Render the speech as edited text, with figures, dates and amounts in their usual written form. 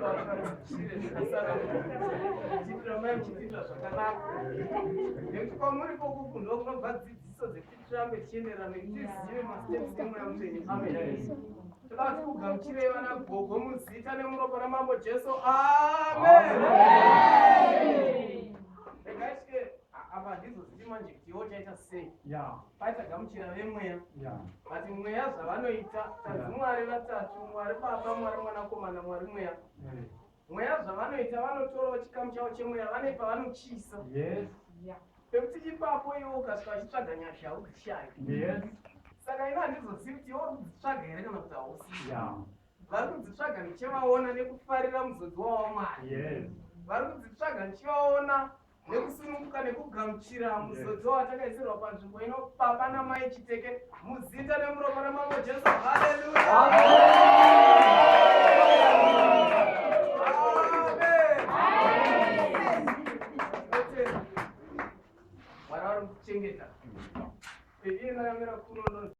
Tivamuchire zvakasanangurwa. Tirambai muchitiitira zvakanaka. Nekuti kwamuri koko ndo kunobva dzidziso dzekuti tirambe tichienderana nekuti tizive masteps emweya mutsvene. Amen. Toda kuti kugamuchirei vana gogo muzita nemuropa ramambo Jesu. Amen. Regai tike apa handizozivi manje kuti iwe uchaita sei. Paita gamuchira vemweya. But mweya zvavanoita tanzi Mwari vatatu, Mwari Baba, Mwari Mwanakomana, Mwari Mweya. Mweya zvavanoita vanotorawo chikamu chavo chemweya vane pavanochiisa. Yes. Pekuti ipapo iwe ukasvika uchitsvaga nyasha haudzishayi. Yes. Saka ini handizozivi kuti iwe uri kudzitsvaga here kana kuti hausi. Yeah. Vari kudzitsvaga ndichivaona nekufarira muzodziwa waMwari. Yes. Vari kudzitsvaga ndichivaona nekusununguka nekugamuchira muzodziwa watakaisirwa panzvimbo ino baba namai Chiteke muzita nemuropa ramambo Jesu. Haleluya. Amen. Mwari vari kuchengeta. Iye nakamira kuno.